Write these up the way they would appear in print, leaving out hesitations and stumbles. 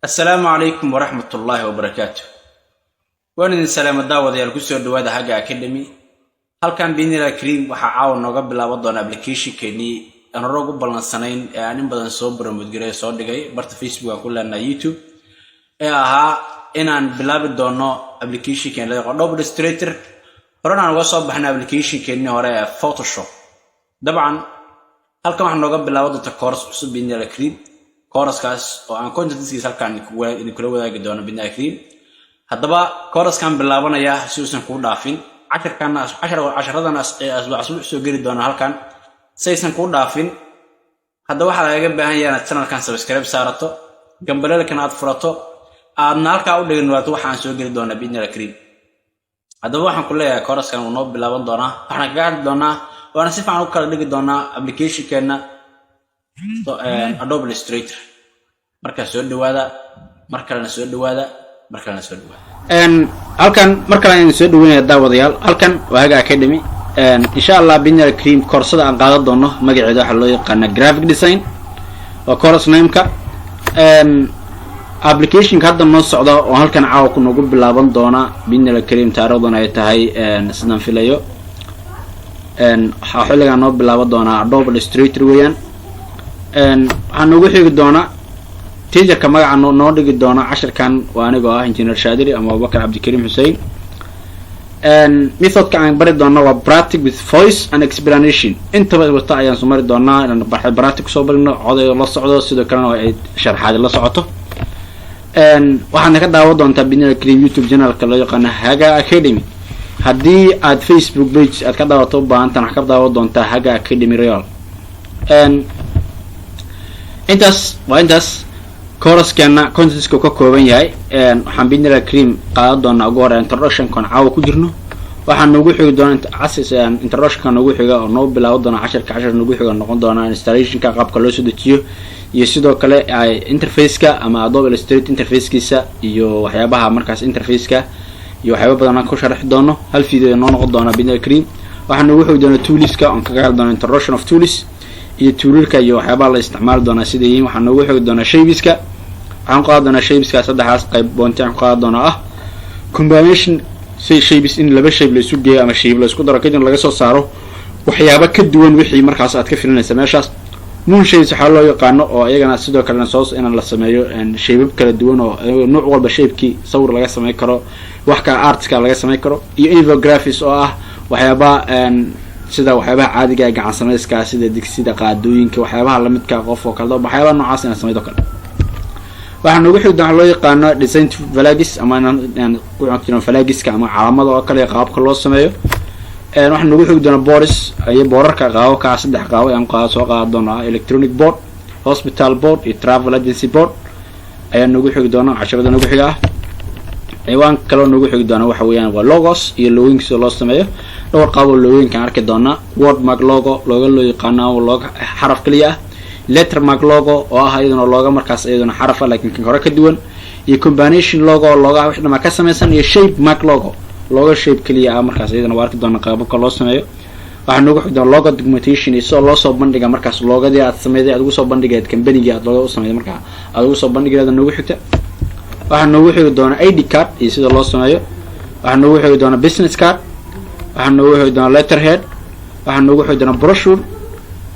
Assalaamu calaykum waraxmat ullaahi wabarakaatu. Waan idin salaama, daawadayaal. Kusoo dhawaada Haga Academy. Halkan, biidnillah kariim, waxaa caawa nooga bilaaban doona applicationkeenii aan hore ugu ballansanayn ee aan in badan soo promote garay, soo dhigay barta Facebook aan ku leenahay, YouTube, ee ahaa inaan bilaabi doono applicationkeen la yaqaan Adobe Illustrator. Horena aan uga soo baxnay applicationkeenii hore ee Photoshop. Dabcan, halkan waxaa nooga bilaaban doonta course cusub, biidnillah kariim, coursekaas oo aan contentskiisa halkaan idinkula wadaagi doono, biidnillah kariim. Haddaba, coursekan bilaabanaya si uusan kuu dhaafin, casharkan, casharadan asbuuc asbuuc soo geli doona halkan, si aysan kuu dhaafin. Hadda waxaa lagaga baahan yahay inaad channelkan subscribe saarato, gambaleelkan aad furato, aadna halkaa u dhigin waato waxa aan soo geli doonaa, biidnillah kariim. Haddaba, waxaan ku leeyahay coursekan wuu noo bilaaban doonaa. Waxaan kaga hadli doonaa, waana si fiican u kala dhigi doonaa applicationkeena Adobe Illustrator. Markaa soo dhawaada mar kalena, soo dhawaada mar kalena, soo dhawaada. Halkan mar kale ayaan soo dhaweynaya, daawadayaal. Halkan waa Haga Academy. Insha Allah, biidnillah kariim, koorsada aan qaadan doono magaceeda waxaa loo yaqaana graphic design, waa course nameka. Applicationka hadda noo socda oo halkan caawa ku noogu bilaaban doona, biidnillah kariim, taarikhdan ay tahay, sidaan filayo, waxaa xilligaa noo bilaaban doonaa Adobe Illustrator weeyaan. Waxaa noogu xigi doona teacherka magaca noo dhigi doona cashirkan waa anigoo ah Engineer Shaadiri ama Abubakar Cabdikariim Xussein. Methodka aan bari doona waa practice with voice and explanation. Intaba wata ayaan soo mari doonaa, inaan practice kusoo barino, codeedo la socdo, sidoo kalena ay sharxaadi la socoto. Waxaadna ka daawan doontaa, biidnillah kariim, YouTube channelka loo yaqaano Haga Academy. Haddii aad Facebook page aad ka daawato u baahantaan, waxaad ka daawan doontaa Haga Academy Real. Intaas waa intaas. Coursekeena contentska uu ka kooban yahay, waxaan biidnillah kariim qaadan doonaa ugu hore introductionkan caawa ku jirno. Waxaa noogu xigi doona introductionka noogu xiga oo noo bilaaban doona cashirka. Cashir noogu xiga noqon doona installationka, qaabka loo soo dejiyo, iyo sidoo kale interfaceka ama Adobe Illustrator interfacekiisa iyo waxyaabaha markaas interfaceka iyo waxyaaba badan aan ku sharxi doono. Hal video noo noqon doona, biidnillah kariim. Waxaa noogu xigi doona toolska, oon kaga hadli doona introduction of tools iyo toolalka iyo waxyaabaha la isticmaali doonaa sida yihiin. Waxaa noogu xigi doonaa shapeska. Waxaan ku qaadan doonaa shapeska saddexdaas qayb boonti aan ku qaadan doonaa, ah combination shapes, in laba shape la isu geeyo ama shape la isku daro, kadibna laga soo saaro waxyaaba ka duwan wixii markaas aad ka filinaysa meeshaas. Moon shapes waxaa loo yaqaano oo iyagana sidoo kalena soo inaan la sameeyo shapeab kala duwan oo nooc walba shapekii sawir laga samey karo, wax ka artska laga samey karo, iyo infographics oo ah waxyaabaha sida waxyaabaha caadiga ee gacan samayska, sida digsida, qaadooyinka, waxyaabaha lamidka qof oo kale, waxyaabaha noocaas inaan sameyd oo kale. Waxaa noogu xigda waxaa loo yaqaano design flags, ama inaan ku jiro flagska ama calaamada oo kale, qaabka loo sameeyo. Waxaa noogu xigi doona boards iyo boorarka, qaababkaa saddex qaabo ayaan soo qaadan doonaa: electronic board, hospital board iyo travel agency board ayaa noogu xigi doona casharada noogu xiga ah. Ciwaan kaloo noogu xigi doona waxa weeyaan waa logos iyo logooyinka sida loo sameeyo. Dhowr qaaboo logooyinkaan arki doonaa: word mark logo looga loo yaqaano ama looga xaraf kaliya ah, letter mark logo oo ah iyaduna looga markaas iyaduna xarafa laakiin kan hore ka duwan, iyo combination logo oo looga wax dhamaa ka samaysan, iyo shape mark logo, looga shape kaliya ah. Markaas iyaduna waa arki doona qaababka loo sameeyo. Waxaa noogu xigi doona logo documentation iyo sidoo loo soo bandhiga markaas loogadii aad sameyday, aad ugu soo bandhigeed companygii aad looga u sameyday, markaa aad ugu soo bandhigeeda noogu xigta. Waxaa noogu xigi doona ID card iyo sida loo sameeyo. Waxaa noogu xigi doona business card. Waxaa noogu xigi doona letterhead. Waxaa noogu xigi doona brochure.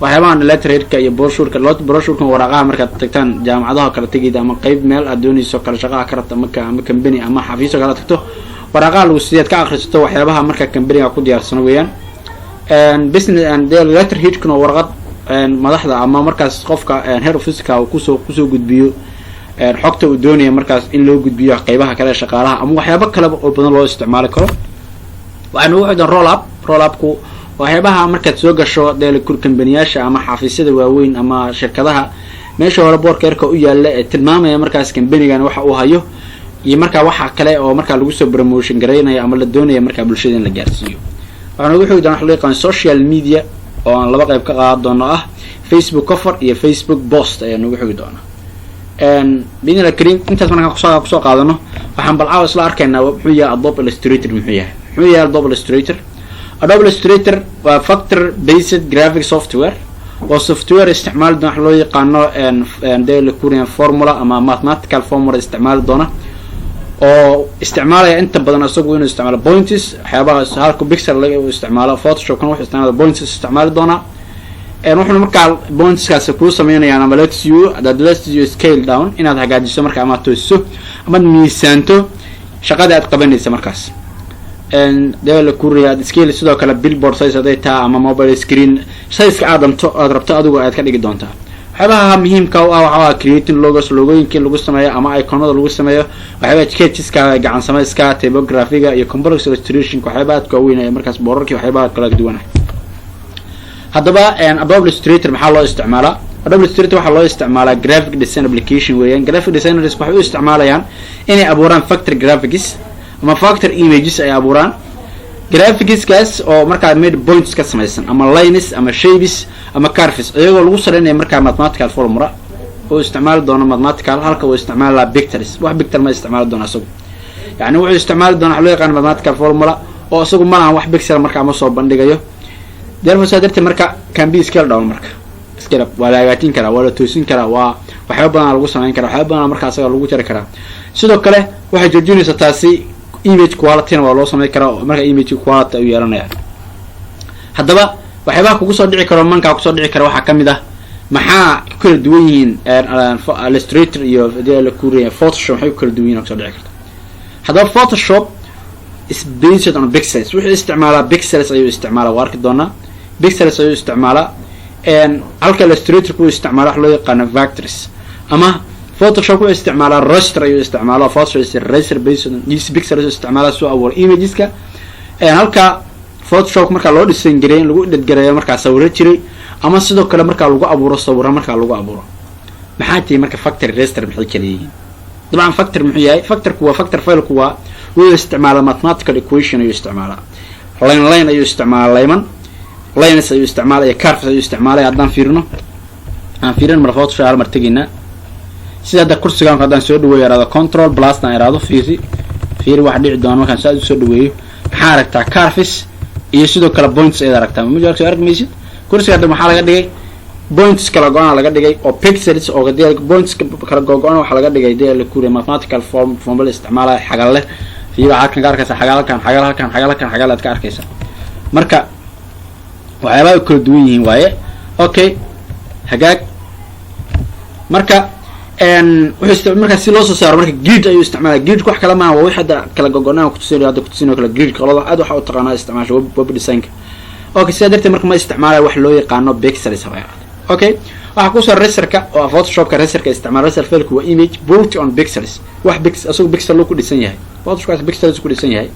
Waxyaabahan letterheadka iyo brochureka, brochurekan waraaqaha markaad tagtaan jaamacadaha kala tegid ama qeyb meel aad dooneyso kale shaqaha ka rabta, ama company ama xafiiso kala tagto, waraaqaha lagu siiyaad ka akrisato waxyaabaha marka companyga ku diyaarsano weeyaan. Business and letterheadkuna warqad madaxda ama markaas qofka head officeka uu kusoo gudbiyo xogta uu doonaya markaas in loo gudbiyo qeybaha kale ee shaqaalaha ama waxyaabo kaleba oo badan loo isticmaali karo. Waxaa nugu xidhan roll up. Roll upku waxyaabaha markaad soo gasho dee kambaniyaasha ama xafiisyada waaweyn ama shirkadaha, meesha hore boorka yarka u yaalla ee tilmaamaya markaas kambanigan waxa uu hayo iyo markaa waxa kale oo markaa lagu soo promotion garaynaya ama la doonaya markaa bulshada in la gaarsiiyo. Waxaa noogu xigi doona waxa loo yaqaan social media, oo aan laba qayb ka qaadan doono, ah Facebook cover iyo Facebook post ayaa noogu xigi doona, biidnillah karim. Intaas markaan kusoo qaadano, waxaan bal caawa isla arkaynaa muxuu yahay Adobe Illustrator. Muxuu yahay Adobe Illustrator? Adobe Illustrator waa vector based graphic software. Waa software isticmaali doona wax loo yaqaano delecurian formula ama mathematical formula isticmaali doona, oo isticmaalaya inta badan isagu inuu isticmaalo points, waxyaabaha halka pixel laga isticmaalo. Photoshopkana wuxuu isticmaala points isticmaali doonaa. Wuxuuna markaa pointskaasi kuu sameynayaan ama lets you scale down, inaad hagaajiso marka ama toosiso amaad miisaanto shaqada aad qabanaysa markaas delecurian scale. Sidoo kale billboard size haday taha ama mobile screen sizeka aad damto aad rabto adigu aad ka dhigi doontaa. Waxyaabaha muhiimka u ah waxaa creating logos, logooyinka in lagu sameeyo ama iconada lagu sameeyo, waxyaabaha sketcheska, gacan samayska, typographyga iyo complex illustrationka, waxyaabaha aadka waaweyn ee markaas boorarkii, waxyaabaha kala duwan ah. Haddaba Adobe Illustrator maxaa loo isticmaalaa? Adobe Illustrator waxaa loo isticmaalaa graphic design application weeyaan. Graphic designers waxay u isticmaalayaan inay abuuraan vector graphics ama vector images ay abuuraan, graphicskaas oo markaa made points ka samaysan ama lines ama shapes ama curves, iyagoo lagu saleynaya markaa mathematical formula oo isticmaali doono mathematical, halka uu isticmaali lahaa pictures. Wax picture ma isticmaali doono isagu, yani wuxuu isticmaali doona wax loo yaqaano mathematical formula, oo isagu ma lahan wax pixel markaa ma soo bandhigayo. Therefore, saa darteed marka can be scale down, marka scale up waa la hagaajin karaa, waa la toosin karaa, waa waxyaaba badanaa lagu samayn karaa, waxyaaba badanaa markaa isaga lagu jari karaa. Sidoo kale waxay joojinaysaa taasi image qualityna waa loo samayn karaa, oo marka image quality ayuu yeelanaya. Haddaba waxyaabaha kugu soo dhici karo, mankaa kusoo dhici kara, waxaa kamid ah: maxaa ku kala duwan yihiin Illustrator iyo Photoshop? Maxay ku kala duwan yihin kusoo dhici karta. Haddaba Photoshop is based on pixels, wuxuu isticmaalaa pixels ayuu isticmaalaa, waa arki doonaa, pixels ayuu isticmaalaa, halka Illustrator ku isticmaala wax loo yaqaano vectors, ama Photoshop wuxuu isticmaalaa raster ayuu isticmaalaa. Photoshop is raster based on these pixels isticmaalaa soo abuura imageska, halka Photoshop markaa loo dhisan gareey in lagu edit gareeyo markaa sawiro jiray, ama sidoo kale markaa lagu abuuro sawiro markaa lagu abuuro. Maxaa tihi marka vector, raster maxay kala yihiin? Dabcan vector muxuu yahay? Vectorku waa vector fileku waa wuxuu isticmaalaa mathematical equation ayuu isticmaalaa, line line ayuu isticmaalaa, layman lines ayuu isticmaalaya, curves ayuu isticmaalaya. Haddaan fiirino, aan fiirin mar Photoshop hal mar tegaynaa. Sida hadda kursigan haddaan soo dhaweeyo, ihahdo control plus aan ihahdo, fiiri fiiri waxa dhici doona markaan saa usoo dhaweeyo. Maxaa aragtaa? Curves iyo sidoo kale points ayaad aragtaa. Ma soo arki maysid? Kursiga hadda maxaa laga dhigay? Points kala go-ana laga dhigay oo pixels oo hadii points kala go-go-an waxaa laga dhigay dee la kuriya mathematical form formula isticmaalaya, xagal leh. Fiiri, waxaad kan ka arkaysa xagal halkan, xagal halkan, xagal halkan, xagal aad ka arkaysa. Marka waxyaabaha kala duwan yihiin waaye. Okay, hagaag. Marka wuxuu markaa si loo soo saaro marka grid ayuu isticmaalaya. Gridka wax kale maaha, waa wixii hadda kala gogonaan kutusin, hadda kutusin oo kale grid. Qolada aad waxa u taqaanaa isticmaasha web designka. Okay, sidaa darteed marka ma isticmaalayo wax loo yaqaano pixels haba. Okay, waxaa kusoo rasterka oo Photoshopka rasterka isticmaala. Raster fileku waa image built on pixels, wax pix asagoo pixel ku dhisan yahay. Photoshopkaas pixels ku dhisan yahay.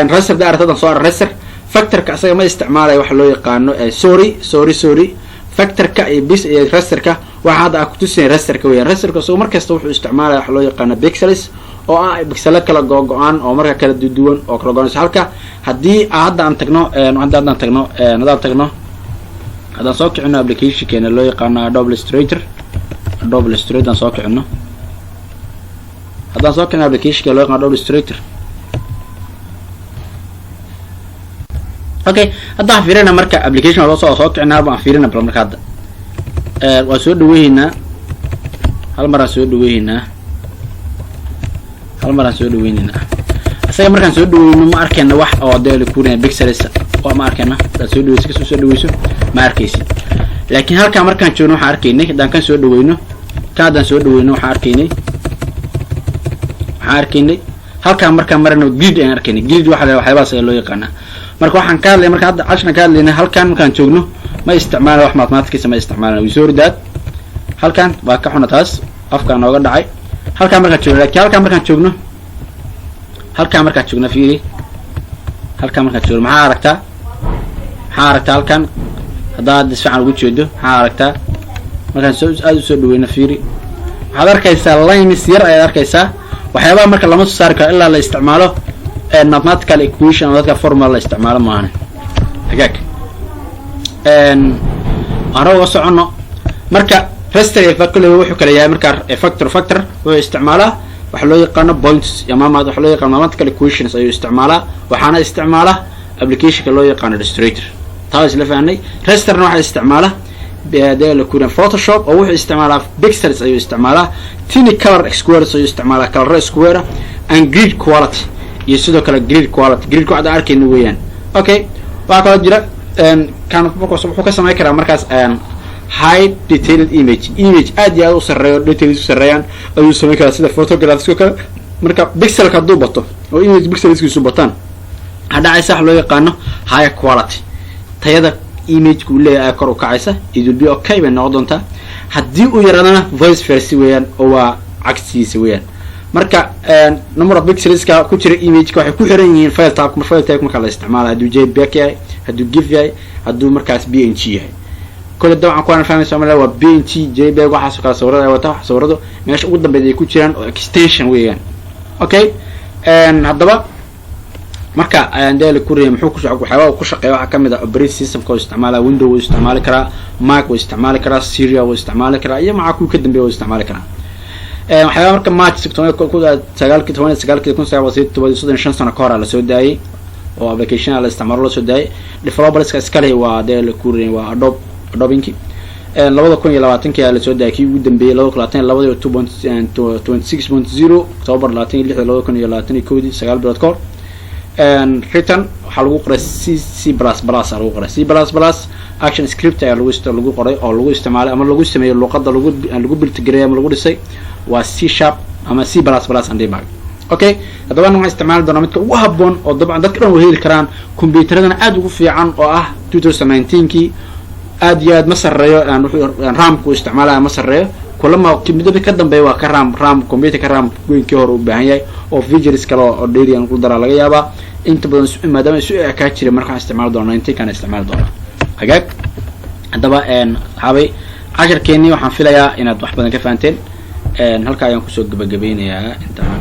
Raster da aragtadan soo ar raster. Vectorka asaga ma isticmaalayo waxa loo yaqaano, sorry, sorry, sorry, vectorka iyo bis iyo rasterka waxa hadda aa kutusinaya rasterka weeyaan. Rasterka isagoo markasta wuxuu isticmaalaya waxa loo yaqaano pixels, oo ah pixelo kala go-go-an oo marka kala duwan oo kala go-anayso. Halka haddii hadda aan tagno, hadda haddaan tagno, haddaan tagno, haddaan soo kicino applicationkeena loo yaqaano Adobe Illustrator, Adobe Illustrator aan soo kicino, haddaan soo kicino applicationka loo yaqaano Adobe Illustrator. Okay, hadda waxaan fiirina marka application loo soo kicina halba aan fiirina bal. Marka hadda waa soo dhaweynaa, hal mar aan soo dhaweynaa, hal mar aan soo dhaweyneynaa isaga. Markaan soo dhaweyno ma arkayna wax oo dee lakurinaya pixels oo ma arkayna. Hadaad soo dhaweyso, kasoo soo dhaweyso, ma arkaysid. Laakiin halkaan markaan joogno waxaan arkaynay, haddaan kan soo dhaweyno, kan haddaan soo dhaweyno, waxaan arkaynay halkaan markaan marayno grid ayaan arkaynay. Grid waxa la waxyaabahaas ayaa loo yaqaanaa. Marka waxaan ka hadlay, marka hadda casharkan ka hadlaynay, halkaan markaan joogno ma isticmaalna wax mathematics, ma isticmaalna. We sorry that halkaan waa ka xuna, taas afkaan nooga dhacay halkaan markaan joogno. Laakiin halkaan markaan joogno, fiiri, halkaan markaan joogno maxaa aragtaa? Maxaa aragtaa halkaan? Haddaad si fiican ugu jeedo, maxaa aragtaa markaan soo aada usoo dhaweyno? Fiiri, waxaad arkaysaa lines yar ayaad arkaysaa. Waxyaabaha marka lama soo saari karo ilaa la isticmaalo mathematical equation ama dadka formula la isticmaalo maahan. Hagaag, aan uga soconno. Marka raster kule wuxuu kala yahay marka vector. Vector wuxuu isticmaalaa waxa loo yaqaano points ama waxa loo yaqaano mathematical equations ayuu isticmaalaa, waxaana isticmaala applicationka loo yaqaano Illustrator. Taa isla fahnay. Rasterna waxaa isticmaala Dee kuren Photoshop oo wuxuu isticmaalaa pixels ayuu isticmaalaa, tiny color squares ayuu isticmaalaa, color square and grid quality, iyo sidoo kale grid quality, grid ku cadda arkayna weeyaan. Okay, waxaa kaloo jira kan markaas wuxuu ka samayn karaa markaas high detailed image, image aad iyo aad u sarreeyo, details u sarreeyaan ayuu samayn karaa, sida photographs oo kale. Marka pixelka hadduu bato oo image pixelskiisu bataan, waxaa dhacaysa wax loo yaqaano higher quality, tayada imageka uu leeyahay ayaa kor u kacaysa. It will be okay bay noqon doontaa. Haddii uu yaraadana, vice versa weeyaan, oo waa cagsigiisa weeyaan. Marka number of pixelska ku jira imageka waxay ku xiran yihiin file type. File type marka la isticmaala, hadduu JPEG yahay, hadduu GIF yahay, hadduu markaas PNG yahay. Kole dabcan kuwaan fahmaysa male, waa PNG, JPEG, waxaasoo kale sawirada ay wata, sawiradu meesha ugu dambeyd ay ku jiraan oo extension weeyaan. Okay, haddaba marka dee kuriya muxuu ku waxyaaba ku shaqeeya? Waxaa kamid ah operating systemka oo isticmaala: Window wuu isticmaali karaa, Mac wuu isticmaali karaa, Sierra wuu isticmaali karaa, iyo maca kuwii ka dambeeya wuu isticmaali karaa. Waxyaaba marka March sagaalki 19 1935, 35 sano ka hor lasoo daayay oo application la isticmaalo lasoo daayay. Developerska iskale waa dee la kuriya waa Adobe, Adobe Inc. 2020kii ayaa lasoo daayay kii ugu dambeeyey, 2022dii, 2.26.0, October 26, 2021dii, 9 bilood ka hor. Written waxaa lagu qoray C, C++ aa lagu qoray, C++, Action Script ayaa lagu qoray oo lagu isticmaalay ama lagu sameeyey. Luqada lagu build gareeyay ama lagu dhisay waa C# ama C++ and debug. Okay, haddaba waxaan isticmaali doonaa midka ugu haboon oo dabcan dadka dhan way heli karaan, computeradana aada ugu fiican, oo ah 2019kii. Aad iyo aad ma sareeyo RAM-ku isticmaalaya, ma sareeyo. Kulama midaba ka dambeeya waa ka RAM computerka RAM weyinkii hore u baahan yahay oo features kale oo dheeri aan ku daraa laga yaabaa. Inta badan maadaama isu ekaa jiray, marka waxaan isticmaali doonaa 19 kan isticmaali doonaa. Hagaag, haddaba saxaabay, casharkeenii waxaan filayaa inaad wax badan ka fahanteen. Halkaa ayaan kusoo gabagabeynayaa intaan.